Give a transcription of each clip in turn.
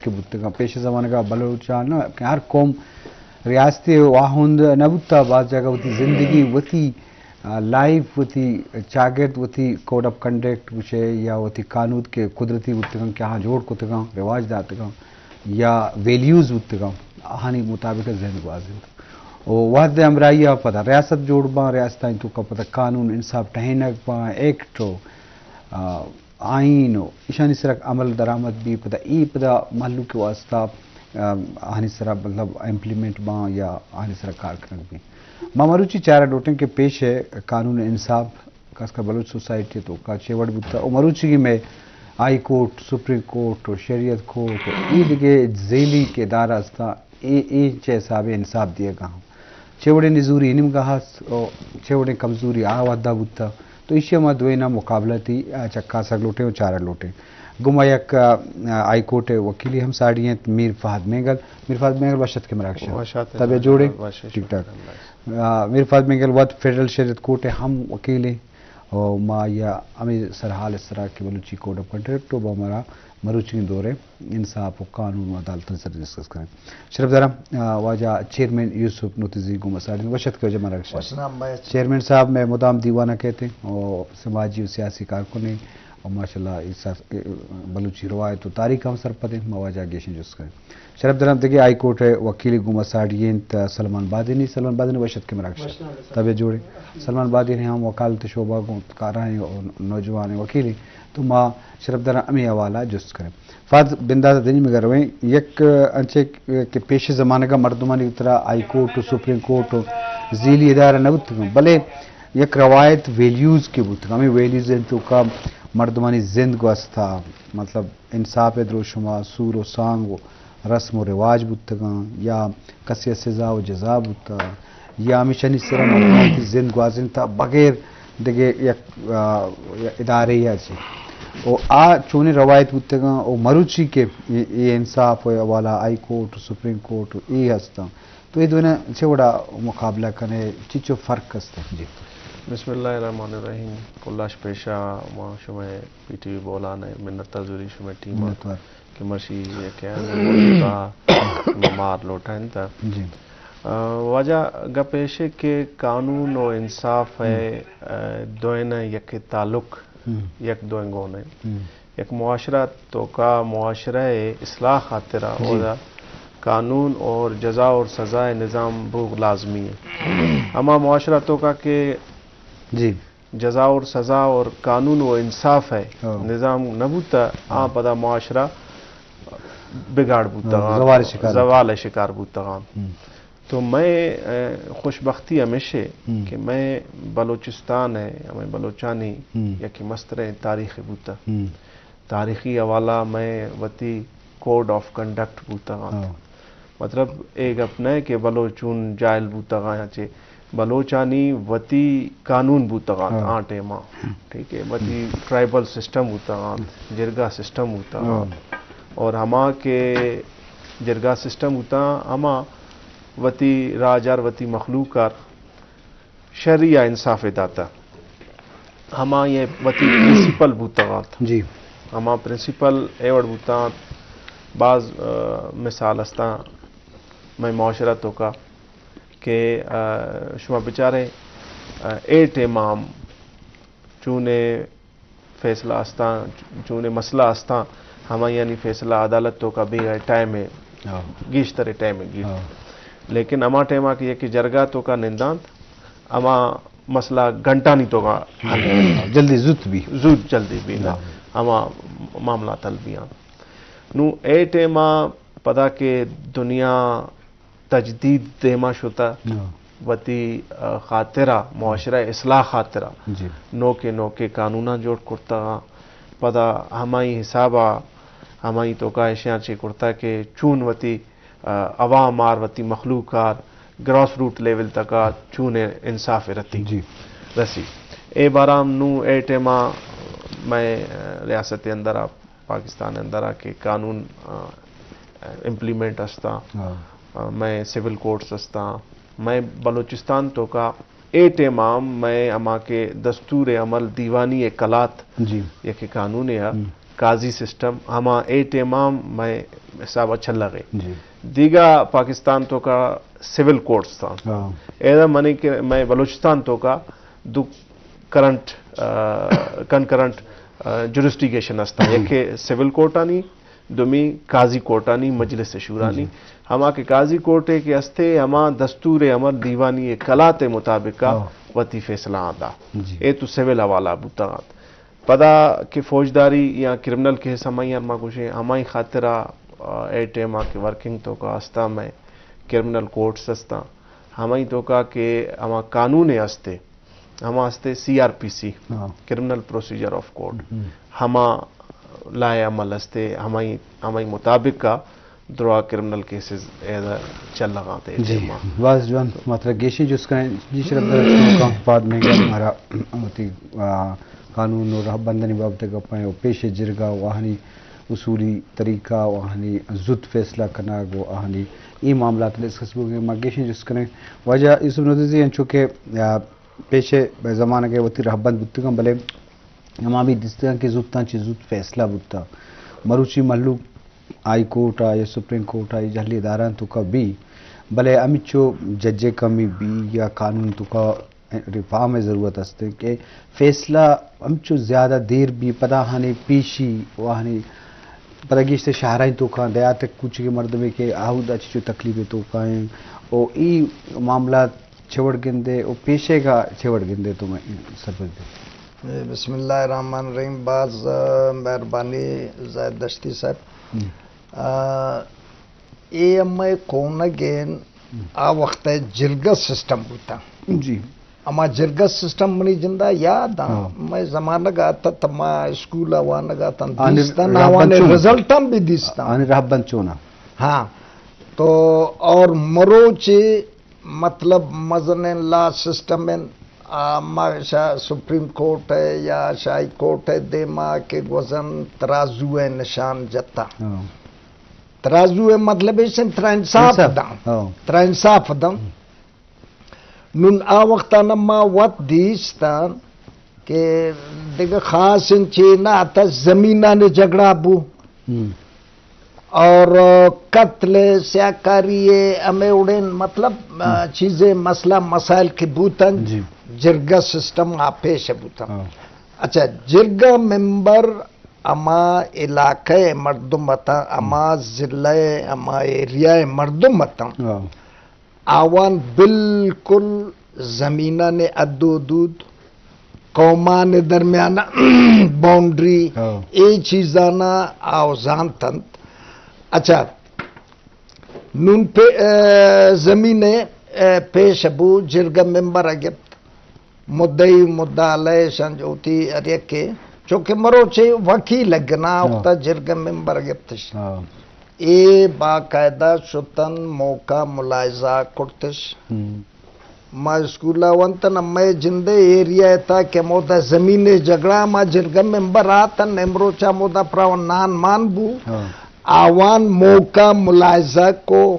بوتگاں۔ پیش زمانگا بلوچان کہ ہر قوم ریاستی واہند نہ بوتا، باز جاگہ وتی زندگی، وتی، آ، لائف، وتی چاگرد، وتی کوڈ آف کنڈکٹ گوشے یا وتی قانود کہ قدرتی بوتگاں کہ آہاں جوڑ کتگاں، رواج داتگاں یا ویلیوز بوتگاں، آہانی مطابق زند گوازینت۔ و وہد ہمراہی ء پدا ریاست جوڑ باں، ریاستانی توکا پدا قانون انصاف ٹہینگ باں، ایکٹ و، آ، آئین و ایشانی سرا عمل درآمد بی، پدا ای پدا مہلوک واسطہ، آ، آہانی سرا مطلب امپلیمنٹ باں یا آہانی سرا کار کنگ بی۔ ما مروچی چارہ لوٹیں کہ پیش ہے قانون انصاف، خاص کر بلوچ سوسائٹی توکا چے وڑ بوتا و مروچی میں ہائی کورٹ، سپریم کورٹ و شریعت کورٹ و ای دگہ ذیلی کہ ادارہ استا، اے، اے چہ حساب انصاف دیگا ہم۔ چے وڑیں نزوری نیمگا ہست و چے وڑیں کمزوری آ وہدا بوتا۔ تو ایشی ما دوئینا مقابلہ تی، آ، چکاسگ لوٹیں و چارگ لوٹیں۔ گما یک، آ، ہائی کورٹ وکیلی ہم ساڑی انت میر فہد مینگل۔ میر فہد مینگل وش اتکے مراگش ء۔ وش آتے طبیعت جوڑے؟ وش، ٹھیک ٹھاک۔ شکر اللہ۔ آ، میر فہد مینگل وت فیڈرل شریعت کورٹ ہم وکیلے۔ و ما یا ہمیں سرحال اس طرح کہ بلوچی کوڈ آف کنڈکٹ و با مارا مروچی دورے انصاف و قانون و عدالت سر ڈسکس کریں۔ شرف دارم، آ، واجہ چیئرمین یوسف نوتزی گوں مساڑی وشت کے واجہ مراگش۔ وشنام بھائی۔ چیئرمین صاحب میں مدام دیوانہ کہتے ہیں و سماجی و سیاسی کارکن ہیں و ماشاءاللہ اس، بلوچی روایت و تاریخ ہم سرپد ہیں، ما واجہ گیشیں جست کریں۔ شرف دارم دگہ ہائی کورٹ ء وکیلی گوں ما ساڑی انت سلمان بادینی۔ سلمان بادینی وش اتکے مراگش ء۔ طبیعت جوڑے؟ سلمان بادینی ہم وکالت شعبہ گوں کارا ہیں اور نوجوان وکیل ہیں۔ تو ما شرف دارم ہمیں حوالہ جست کریں۔ فہد بندات دینی مگر رویں یک انچے کہ پیش زمانگا مردمانی ترا ہائی کورٹ و سپریم کورٹ و ذیلی ادارہ نہ بوتگاں، بلے یک روایت ویلیوز کے بوتگاں۔ ہمیں ویلیوز ہیں تو کا مردمانی زند گوستا، مطلب انصاف ء دروشم ء سور و سانگ و رسم و رواج بوتگاں یا کسے ء سزا و جزا بوتگ یا ہمیشانی سرا مردمانی زند گوازینتا بغیر دگہ یک، آ، ادارے یا چی۔ و آ چونیں روایت بوتگاں و مروچی کہ اے، اے انصاف و حوالہ ہائی کورٹ و سپریم کورٹ و اے ہستاں۔ تو اے دوئیناں چہ وڑا مقابلہ کنے، چچو فرق است؟ جی۔ بسم اللہ الرحمن الرحیم۔ کلاش پیشا ما شمئے پی ٹی وی بولان ء منت زوری شمئے ٹیم ء منتوار۔ کہ مرشی یک موجودہ مار لوٹائنت۔ جی۔ آ، واجہ گپ ایشے کہ قانون و انصاف ء، ہم۔ آ، دوئیناں یک تعلق، ہم۔ یک دوئیں گون ء۔ ہم۔ یک معاشرہ توکا معاشرہ ء اصلاح خاطرا جی۔ اودا قانون اور جزا اور سزا ء نظام بوگ لازمی ہے۔ ہما معاشرہ توکا کہ جی۔ جزا اور سزا اور قانون و انصاف ء ہاں۔ نظام نہ بوتا، آ ہاں۔ پدا معاشرہ بگاڑ بوتا ہاں، غا، زوال شکار۔ زوال شکار بوتا غا۔ ہم۔ تو میں، اے، خوشبختی ہمیشے ہم۔ کہ میں بلوچستان ہے، ہمیں بلوچانی ہم۔ یکی مستریں تاریخ بوتا۔ ہم۔ تاریخی حوالہ میں وتی کوڈ آف کنڈکٹ بوتگاں۔ ہاں۔ مطلب، اے گپ نہ کہ بلوچ چون جاہل بوتگاں یا چے، بلوچانی وتی قانون بوتگاں ہاں۔ آ ٹائما۔ ٹھیک ہے، وتی ٹرائبل سسٹم بوتگاں، جرگہ سسٹم بوتگاں۔ ہاں۔ اور ہما کہ جرگہ سسٹم بوتاں، ہما وتی راج آر، وتی مخلوق آر، شری ء انصاف ء داتا۔ ہما یہ وتی پرنسپل بوتگاں۔ جی۔ ہما پرنسپل اے وڑ بوتاں، باز، آ، مثال استاں میں معاشرہ توکا کہ، آ، شما بچارے، آ، اے ٹائما ہم چونے فیصلہ استاں، چونے مسئلہ استاں، ہمایانی فیصلہ عدالت توکا بیگا ٹائم ہے، ہاں۔ گیشتر ٹائم ہے گیش۔ ہاں۔ لیکن ہما ٹائما کہ یکی جرگہ توکا نندانت، ہما مسئلہ گھنٹانی توکا حل۔ جلدی زوت بی۔ زوت جلدی بی نا۔ ہاں۔ ہما معاملات حل بیاں۔ نو اے ٹائما پدا کہ دنیا تجدید دیما شتا، ہاں۔ وتی، آ، خاطرا، معاشرہ اصلاح خاطرا، جی۔ نوکے نوکے قانوناں جوڑ کرتا، پدا ہمائی حسابا، ہمائی توکا اشیاں چے کرتا کہ چون وتی، آ، عوام آر، وتی مخلوق آر، گراس روٹ لیول تکا چون انصاف رتی۔ جی۔ رسی۔ اے بارام نو اے ٹائما میں، آ، ریاست اندرا پاکستان اندرا کہ قانون، آ، امپلیمنٹ استاں، ہاں۔ آ، میں سول کوڈز استاں، میں بلوچستان توکا اے ٹائما میں ہما کہ دستور عمل دیوانی کلات جی۔ یک قانون ہے، ہم۔ قاضی سسٹم، ہما اے ٹائم ءَ مئے حساب ءَ چلغ ءَ۔ جی۔ دیگا پاکستان توکا سول کورٹس تاں۔ ہاں۔ ایدا منی کہ مئے بلوچستان توکا دو کرنٹ، آ، کنکرنٹ، آ، جورسڈکشن ہستاں۔ جی۔ یکے سول کورٹانی، دومی قاضی کورٹانی، مجلس شورانی۔ جی۔ ہما کہ قاضی کورٹ ءَ کہ ہستے، ہما دستور عمل دیوانی کلات مطابق ہاں۔ وتی فیصلہ آں دا۔ جی۔ اے تو سول حوالہ بوتگ انت۔ پدا کہ فوجداری یا کرمنل کیس ہمائی ما گوشیں، ہمائی خاطرا، آ، اے ٹائم ءَ کہ ورکنگ توکا ہستاں مئے کرمنل کورٹس ہستاں، ہمائی توکا کہ ہما قانون ہستے، ہما ہستے سی آر پی سی، ہاں۔ کرمنل پروسیجر آف کورٹ، ہم۔ ہما لائحہ عمل ہستے، ہمائی، ہمائی مطابق کا دروا کرمنل کیسز ایدا چلغ انت اے جی، ٹائم ءَ۔ باز جوان۔ مطلب گیشیں جست کنیں، جی شرف در، کم پاد میں گا ہمارا وتی، آ، قانون و رہبندانی بابت گپیں و پیش جرگا و آہانی اصولی طریقہ و آہانی زوت فیصلہ کنگ و آہانی اے معاملات ڈسکس بوگیں۔ ما گیشیں جست کنیں واجہ یوسف ندوزی، انچو کہ، آ، پیش زمانگ ءَ وتی رہبند بوتگاں، بلے ہما بھی دیستگاں کہ زوتاں چہ زوت فیصلہ بوتا۔ مروچی مہلوک ہائی کورٹ ءَ یا سپریم کورٹ ءَ یا جہلی ادارہاں توکا بی، بلے ہمینچو جج ءِ کمی بی یا قانون توکا ریفارم ءِ ضرورت است کہ فیصلہ ہمینچو زیادہ دیر بی، پدا آہانی پیشی و آہانی پدا گیشتر شہرانی توکا، دیہات ءِ کوچگیں مردمے کہ آہود ءَ چیچو تکلیف ءِ توکا ایں و ای معاملات چہ وڑ گندے و پیشے گا چہ وڑ گندے تو میں سرپد بے۔ بسم اللہ الرحمن الرحیم۔ باز، آ، مہربانی زاہد دشتی صاحب۔ ہم۔ آ، اے ہمے کونگین ہم۔ آ وقت ءِ جرگہ سسٹم بوتا۔ جی۔ ہما جرگہ سسٹم منی جندا یاد آں۔ ہاں۔ مئے زمانگ ءَ آتا، ما اسکول ءَ وانگ ءَ آتاں، آنی دیستاں، رہبند آوانی چون؟ رزلٹ ہم بھی دیستاں۔ آنی رہبند چونا؟ ہاں۔ تو اور مروچی مطلب مزنیں لا سسٹم انت، آ، ما شا-، سپریم کورٹ ءِ یا شاہی کورٹ ءِ دیما کہ گوزن ترازو ءِ نشان جتا۔ ہاں۔ ترازو ءِ مطلب ایش انت، ترا انصاف انصاف۔ داں۔ ہاں۔ ترا انصاف داں۔ نون آ وقتانا ما وت دیستاں کہ دگہ خاص انت چی نہ آتا، زمینانی جھگڑا بو۔ ہم۔ اور، آ، قتل، سیاکاری، ہمے اڑین مطلب، آ، ہم۔ چیزیں مسئلہ مسائل کہ بوتن، جی۔ جرگہ سسٹم آ پیش بوتن۔ ہاں۔ اچھا، جرگہ ممبر ہما علاقہ ءِ مردم اتاں، ہما ہم۔ ضلع ءِ، ہما ایریا ءِ مردم اتاں۔ ہاں۔ آوان بالکل زمینانی حد و حدود، قومانی درمیان باؤنڈری، ہاں۔ اے چیزانا آو زانتنت۔ اچھا، نون پہ، اے، زمین ءِ، اے، پیش بو، جرگہ ممبر ءَ گپت، مدعی مدعا علیہ شان جو وتی ہر یکے، چونکہ مروچی وکیل گنا ہاں۔ وقتا جرگہ ممبر ءَ گپتش۔ ہاں۔ اے باقاعدہ شتن موقع ملاحظہ کرتش۔ ہم۔ ما اسکول ءَ ونتن، مئے جندے ایریا ءِ تا کہ مودا زمین ءِ جھگڑا، ما جرگہ ممبر آتن، امروچا مودا پراون نان مان بو۔ ہاں۔ آوان موقع ملاحظہ کو،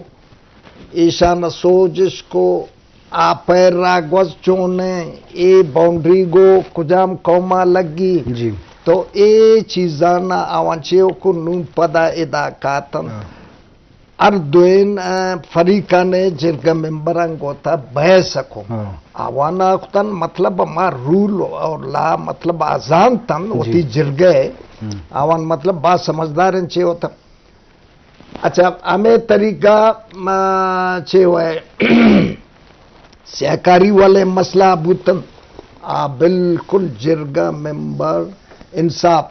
ایشان سوجش کو، آ پیر را گوز چونیں، اے باؤنڈری گو کجام قوما لگی۔ جی۔ تو اے چیزانا آوان چیو کو نون پدا ادا کاتن۔ ہاں۔ ہر دوئین، آ، فریقان جرگہ ممبران گوتا بحث کو۔ ہاں۔ آوان آختن مطلب ما رول اور لا مطلب آزان تن جی۔ وتی جرگہ۔ ہم۔ آوان مطلب با سمجھدارن چے ہوتا۔ اچھا، ہمے طریقہ، ما، چے ہوئے، سہکاری والے مسئلہ بوتن، آ، بالکل جرگہ ممبر انصاف۔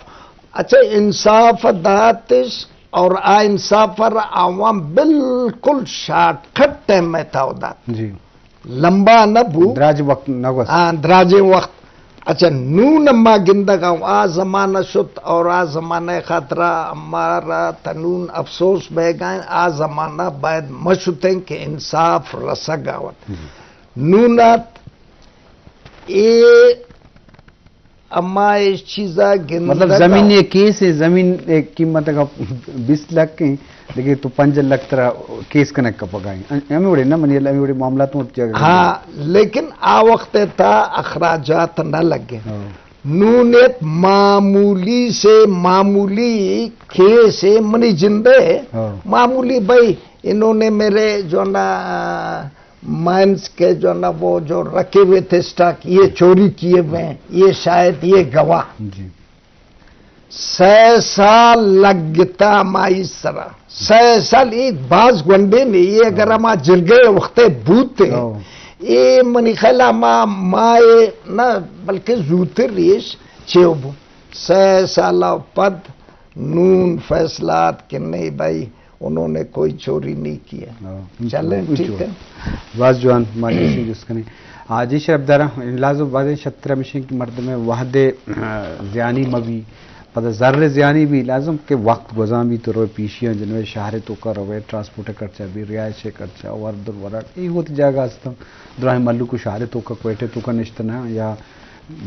اچھا، انصاف داتش اور آ انصاف پر عوام بالکل شارٹ کٹ ٹائم میں تھا دات۔ جی۔ لمبا نہ بو۔ دراج وقت نہ گوست۔ ہاں، دراجیں وقت۔ اچھا، نون ما گندگا آ زمانہ شت اور آ زمانہ خاطرہ ہمارا تنون افسوس بیگائیں، آ زمانہ باید مشتیں کہ انصاف رسگ آوت۔ جی۔ نون ات اے اما اس چیزا گندگا۔ مطلب زمین ءِ کیس ءِ، زمین ءِ قیمت اگاں بیست لکھ ایں، لیکن تو پنج لکھ ترا کیس کنگ کپگا ایں۔ ہمیں وڑے نا منی، ہمیں وڑے معاملات ہوں جگہ۔ ہاں، لیکن آ وقت تا اخراجات نہ لگے۔ ہاں۔ نون ایک معمولی سے معمولی کیس ہے منی جندے۔ ہاں۔ معمولی بھائی، انہوں نے میرے جو نا، مائنز کے جو نا، وہ جو رکھے ہوئے تھے اسٹاک، یہ چوری کیے ہوئے ہیں، یہ شاید یہ گواہ۔ جی۔ سہ سال لگتا مائی سرا۔ سہ سال، یہ باز گونڈے نہیں، یہ اگر ہما جرگے وقت بوتے، ہاں۔ یہ منی خیال ہما مائے نہ، بلکہ زوتر ریش چیو بو۔ سہ سال پد نون فیصلات کہ نہیں بھائی، انہوں نے کوئی چوری نہیں کیا۔ ہاں، چلیں، انچو، ٹھیک انچو۔ ہے۔ باز جوان، ما جیسے جس کنے۔ آ، جی شرپ دارا، لازم بازیں شتر ہمیشیں کہ مردم وحد، آ، زیانی مبی، پدا زر زیانی بھی لازم کہ وقت گزان بھی تو روئے پیشیاں جنوے شہر توکا روئے، ٹرانسپورٹ خرچہ بھی، رہائش خرچہ، ورد ورق، ای ہوتی جاگہ ہستم۔ دراہیں ملک و شہر توکا، کوئٹہ توکا نشتنا یا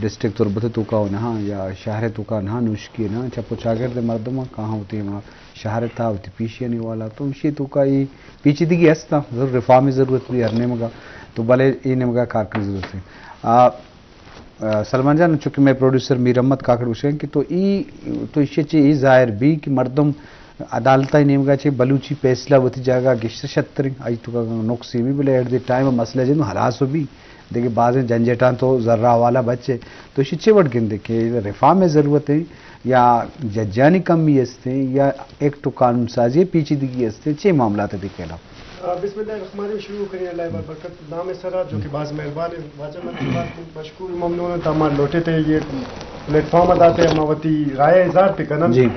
ڈسٹرکٹ تربت توکا و نہاں یا شہر توکا نہاں نوشکی نہاں، چپ و چاگرد مردم کہاں ہوتی ہما شہر تا ہوتی پیشیانی والا تو اشی توکا ای پیچیدگی ہستا، ضرور ریفارم ضرورت بھی ہر نیمگا، تو بلے ای نیمگا کار کرنے ضرورت ہے۔ آ، آ، سلمان جان، چونکہ میں پروڈیوسر میر احمد کاکڑ گوشیں کہ تو ای، تو اشی چی ای ظاہر بھی کہ مردم عدالت نیمگا چی بلوچی فیصلہ وتی جاگہ گشت شتریں، آئی توکا نقصی بھی بلے ایٹ دی ٹائم مسئلہ جن ہلاس بھی۔ دگہ بازیں جنجٹاں تو زرا حوالہ بچے۔ تو اشی چے وڑ گندے کہ ریفارم ء ضرورت ہے یا ججانی کمی است ہیں یا ایکٹ و قانون سازی ء پیچیدگی است ہیں، چے معاملات ء دیکھے لا؟ آ، بسم اللہ الرحمن الرحیم، شروع کریں، اللہ بار برکت نام سرا، جو کہ باز مہربان ہے، واجہ من شما مشکور ممنون ہوں، تا ما لوٹے تے یہ پلیٹ فارم داتے، ہم وتی رائے اظہار پہ کنن۔ جی۔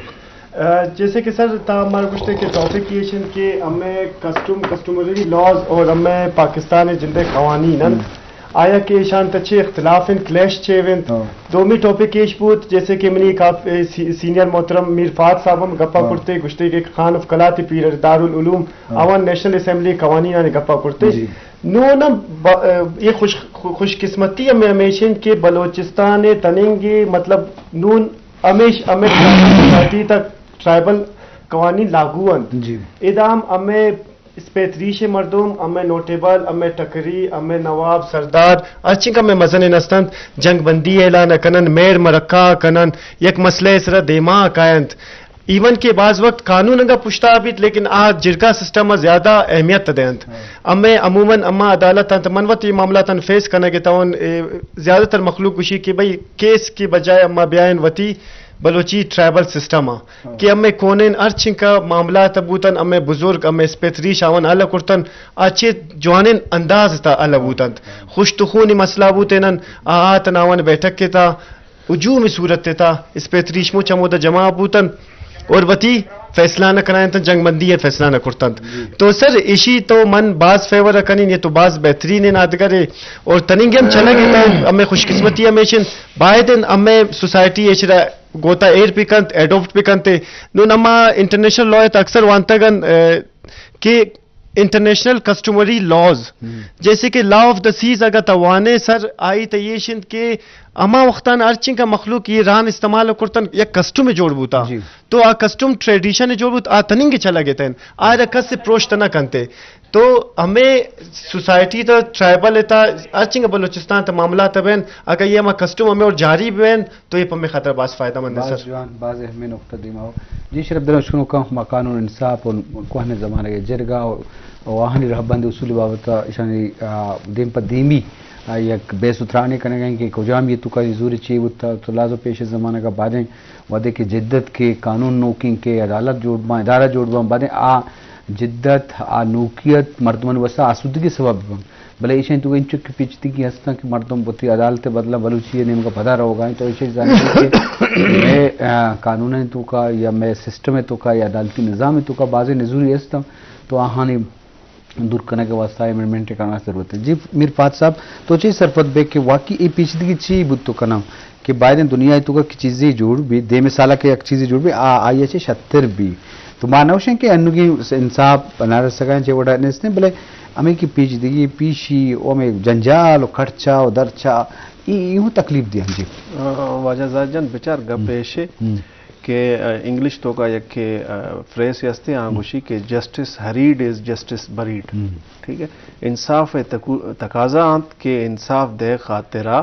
آ، جیسے کہ سر، تا مارا گوشتے کہ ٹاپک ایش انت کہ ہمیں کسٹم، کسٹمری لاز اور ہمیں پاکستان جندے قوانین انت، ہم۔ آیا کہ ایشان تہ چے اختلاف انت، کلیش چے انت؟ ہاں۔ دومی ٹاپک ایش بوت، جیسے کہ منی کاف-، اے، سی-، سینئر محترم میر فہد صاحب ہم گپا ہاں۔ کرتے، گوشتے کہ خان آف قلات پیر دارالعلوم ہاں۔ آوان نیشنل اسمبلی قوانین آنے گپا کرتے۔ جی۔ نون ہم ب-، اے، یہ خوش، خوش قسمتی ہمیں ہمیش انت کہ بلوچستان تننگے، مطلب، نون ہمیش، ہمیں سوسائٹی تک ٹرائبل قوانین لاگو انت۔ جی۔ ادا ہم ہمیں اسپیت ریش مردم، ہمیں نوٹیبل، ہمیں ٹکری، ہمیں نواب سردار، ہرچنکہ ہمیں مزن نستنت، جنگ بندی اعلان کنن، میر مرکہ کنن، یک مسئلہ سرا دیما کاینت۔ ایون کہ بعض وقت قانون انگا پشتا بیت، لیکن آ جرگہ سسٹم زیادہ اہمیت دینت۔ ہاں۔ ہمیں عموماً اما عدالت انت، من وتی معاملات فیس کنگے تاون، اے، زیادہ تر مخلوق گوشی کہ بھئی کیس کی بجائے اما بیائن وتی بلوچی ٹرائبل سسٹم آ۔ ہاں۔ کہ ہمے کونین ہر چنکا معاملات بوتن، ہمے بزرگ، ہمے اسپیت ریش آوان حل کرتن، آ چے جوانین انداز تا حل بوتنت۔ ہاں۔ خوش تخونی مسئلہ بوتینن، آ آتن آوان بیٹھک کے تا ہجومی صورت تا اسپیت ریش مو چمودا جمع بوتن اور وتی فیصلہ نہ کنائنتن، جنگ بندی فیصلہ نہ کرتنت۔ جی۔ تو سر، اشی تو من باز فیور کنین، یہ تو باز بہترین نادگرے اور تننگے ہم چلگے تا، ہمیں خوش قسمتی ہمیشن باید ہمیں سوسائٹی ایشرا گوتا ایر پکنت، ایڈاپٹ پکنت۔ نون اما انٹرنیشنل لا ء تہ اکثر وانتگ انت، اے، کہ انٹرنیشنل کسٹمری لاز، ہم۔ جیسے کہ لا آف دا سیز اگاں تو وانے سر، آئی تہ ایش انت کہ ہما وختان ہرچنکہ مخلوق یہ ران استعمال کرتن، یک کسٹم جوڑ بوتا۔ جی۔ تو آ کسٹم ٹریڈیشن جوڑ بوت، آ تننگ چلگ اتن، آئرا کس پروشت نہ کنتے۔ تو ہمیں سوسائٹی تا، ٹرائبل تا، ہرچنکہ بلوچستان تا معاملات بین، اگر یہ ہما کسٹم ہمیں اور جاری بین، تو یہ پہ ہمیں خاطر باز فائدہ مند ہے، باز سر۔ جوان، باز اہم نقطہ دیما ہو۔ جی شرف دلم شنو کا ما قانون انصاف اور کوہن زمانہ کے جرگا اور، اور آہنی رہبند اصول بابت اشانی، آ، دیم پہ دیمی، آ، یک بحث و ترانے کنگا کہ کجام یہ تو کا زور چی بوتا، تو لازم پیش زمانہ کا بعدیں وہدے کہ جدت کے قانون نوکیں کے عدالت جوڑ باں، ادارہ جوڑ باں، بعدیں آ جدت، آ نوکیت مردمانی واسطہ آسودگی سبب بن۔ بلے ایشانی توکا انچو کہ پیچیدگی ہستاں کہ مردم وتی عدالت بدلا بلوچی نیمگا پدا روگا ہیں، تو ایشی زانت کہ مئے، آ، قانون توکا یا مئے سسٹم توکا یا عدالتی نظام توکا بازیں نزوری ہستاں، تو آہانی دور کنگ واسطہ امینڈمنٹ کنگ ضرورت ہے۔ جی میر فہد صاحب، تو چی سرپد بے کہ واقعی اے پیچیدگی چی بوت تو کناں؟ کہ بایدیں دنیا ء توکا کہ چیزے جوڑ بی، دیم سالا کہ یک چیزے جوڑ بی، آ، آئی ء چہ شتر بی۔ تو ما نہ گوشیں کہ انوگیں انصاف بنارس سگا چہ وڑا نیستیں، بلے ہمیں کہ پیچیدگی، پیشی، و ہمیں جنجال و کڑچا و درچا، ای، ای ہوں تکلیف دیاں جی۔ آ، واجہ زاہد جان، بچار گپ ہم۔ ایشے ہم۔ کہ، آ، انگلش توکا یک کہ، آ، فریز ہستے، آ ہم۔ گوشی کہ جسٹس ہریڈ از جسٹس بریڈ۔ ہم۔ ٹھیک ہے؟ انصاف تکو-، تقاضا انت کہ انصاف دے خاطرا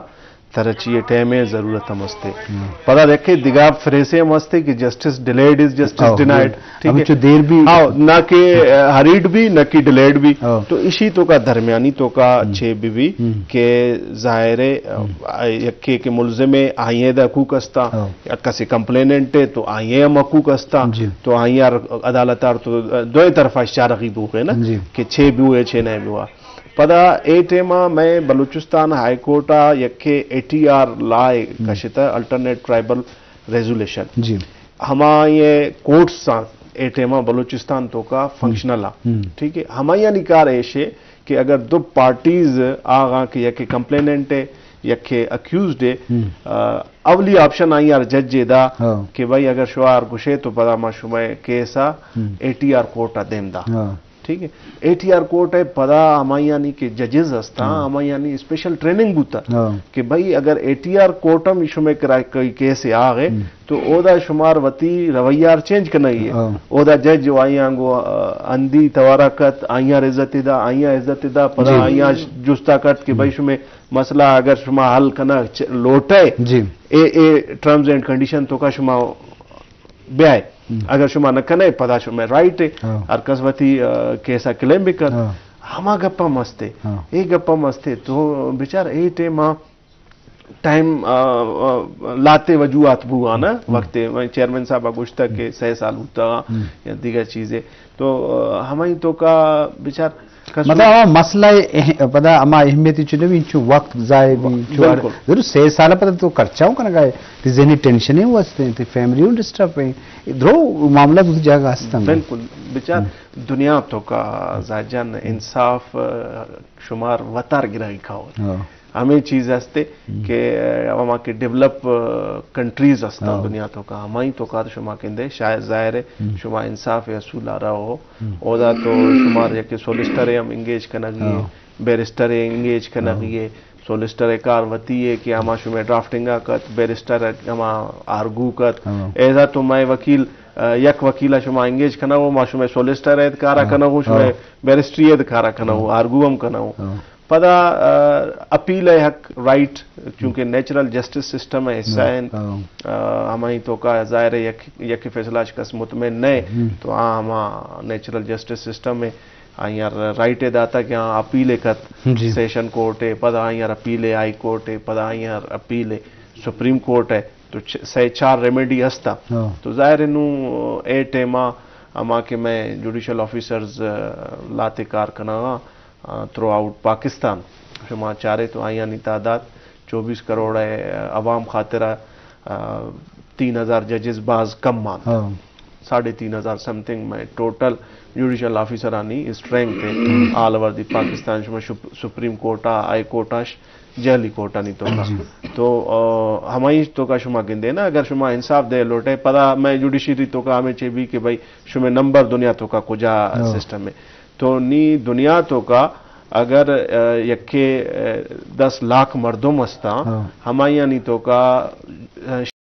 ترچی ٹائم ءِ ضرورت ہم استے۔ ہاں۔ پدا دیکھے دگہ فریسے ہم استے کہ جسٹس ڈیلیڈ از جسٹس ہاں، ڈینائڈ۔ ٹھیک ہے؟ ہمچو دیر بھی ہاں، نہ کہ ہریڈ بھی، نہ کہ ڈیلیڈ بھی۔ ہاں۔ تو اشی توکا درمیانی توکا ہم۔ چے بھی بھی ہم۔ کہ ظاہر ہے، ہم۔ یکے کہ ملزم ہے، آئی ءِ دا حقوق استا۔ ہاں۔ یا کسی کمپلیننٹ ہے تو آئی ءِ ہم حقوق استا۔ جی۔ تو آئی ءَ عدالت آر تو دوئیں طرفا اشارہ غی بوگے نا جی۔ کہ چے بھی ہوئے، چے نہیں بھی ہوا۔ پدا اے ٹائم ءَ مئے بلوچستان ہائی کورٹ ءَ یکے اے ٹی آر لا ءَ ہم۔ Kushta, alternate tribal resolution. جی۔ ہمائی کورٹس آں اے ٹائم ءَ بلوچستان توکا ہم۔ فنکشنل آں۔ ہم۔ ٹھیک ہے، ہمایانی کار ایش ہے کہ اگر دو پارٹیز آغاں کہ یکے کمپلیننٹ ہے، یکے اکیوزڈ ہے، ہم۔ آ، اولی آپشن آئی آر جج ءَ دا ہاں۔ کہ بھائی اگر شوار گشے تو پدا ما شمئے کیس ءَ ہم۔ اے ٹی آر کورٹ ءَ دیم دا۔ ہاں۔ ٹھیک ہے، اے ٹی آر کورٹ ءِ پدا ہمایانی کہ ججز ہستاں، ہاں۔ ہمایانی اسپیشل ٹریننگ بوتا ہاں۔ کہ بھائی اگر اے ٹی آر کورٹ ہم شمئے کرا کوئی کیس آغے ہم۔ تو اودا شمار وتی رویہ آر چینج کنگی ہے۔ ہاں۔ اودا جج و آئی آنگو، آ، اندی توارا کت، آئی آر عزت دا، آئی آر عزت دا، پدا جی۔ آئی آر جستا کت کہ ہم۔ بھائی شمئے مسئلہ اگر شما حل کنا چ-، لوٹے، جی۔ اے، اے ٹرمز اینڈ کنڈیشن توکا شما بیائے۔ ہم۔ اگر شما نہ کنے، پدا شما رائٹ ہے۔ ہاں۔ ہر کس وتی، آ، کیس ءَ کلیم بکن۔ ہاں۔ ہما گپ ہم استے۔ ہاں۔ اے گپ ہم استے۔ تو بچار اے ٹائم ءَ ٹائم، آ، آ، لاتے وجوہات بوگا نا۔ ہم۔ وقت میں چیئرمین صاحب گوشتا کہ ہم۔ سہ سال ہوتا ہم۔ یا دیگر چیزیں۔ تو، آ، ہمائی توکا بچار کس مطلب، ہما مسئلہ اہ-، پدا ہما اہمیتی چو نبی، چو وقت ضائع بھی، چو ہر، بالکل۔ ضرور سہ سال پدا تو خرچہ ہوں کنگا ہے، تی ذہنی ٹینشن ہی واسطے، تی فیملی ہوں ڈسٹرب ہے، درو معاملہ دوسری جگہ ہستن۔ بالکل، بچار ہم۔ دنیا توکا زاجان ہم۔ انصاف، آ، شمار وتار گرائی کھاؤ۔ ہاں۔ ہمیں چیز ہستے ہم۔ کہ ہما کہ ڈیولپ، آ، کنٹریز ہستاں ہاں۔ دنیا توکا، ہمائی توکا تو شما کندے، شاید ظاہر ہے ہم۔ شما انصاف اصول آ رہا ہو، ہم۔ اودا تو شمار یکے سولسٹر ہم انگیج کنگی ہے، ہاں۔ بیرسٹر انگیج ہاں۔ کنگی ہے، سولسٹر کار وتی ہے کہ ہما شمئے ڈرافٹنگ آ کت، بیرسٹر ہما آرگو کت۔ ہاں۔ ایسا تو مئے وکیل، آ، یک وکیل شما انگیج کنگو، ما شمئے سولسٹر ایت کارا ہاں۔ کنگو، شمئے ہاں۔ بیرسٹری ایت کارا کنگو، ہاں۔ آرگو ہم کنگو۔ ہاں۔ پدا، آ، اپیل ءِ حق، رائٹ، چونکہ نیچرل جسٹس سسٹم ءِ حصہ ہاں۔ انت۔ ہاں۔ آ، ہمائی توکا ظاہر ہے یک، یک فیصلہ اچ کس مطمئن نہ ہے، ہم۔ تو آ ہما نیچرل جسٹس سسٹم ہے، آئی آر رائٹ ہے داتا کہ آ اپیل ہے کت جی۔ سیشن کورٹ ہے، پدا آئی آر اپیل ہے ہائی کورٹ ہے، پدا آئی آر اپیل ہے سپریم کورٹ ہے، تو چ-، سہ چار ریمیڈی ہستا۔ ہاں۔ تو ظاہر ہے نوں اے ٹائم ءَ ہما کہ میں جوڈیشل آفیسرز، آ، لاتے کار کنگا، آ، تھرو آؤٹ پاکستان۔ شما چارے تو آئیانی تعداد چوبیس کروڑ ہے، آ، عوام خاطر، آ، تین ہزار ججز باز کم مان۔ ہاں۔ ساڑھے تین ہزار سم تھنگ میں ٹوٹل جوڈیشل آفیسرانی اسٹرینتھ ہے۔ ہم۔ آل اوور دی پاکستان شما شپ-، سپریم کورٹ آ، ہائی کورٹ آ، ش-، جہلی کورٹ آنی توکا۔ جی۔ تو، آ، ہمائی توکا شما گندے نا، اگر شما انصاف دے لوٹے، پدا میں جوڈیشری توکا ہمیں چے بھی کہ بھائی شما نمبر دنیا توکا کجا ہاں۔ سسٹم ہے۔ تو نی دنیا توکا اگر، آ، یکے، آ، دس لاکھ مردم ہستاں، ہاں۔ ہمایانی توکا، آ،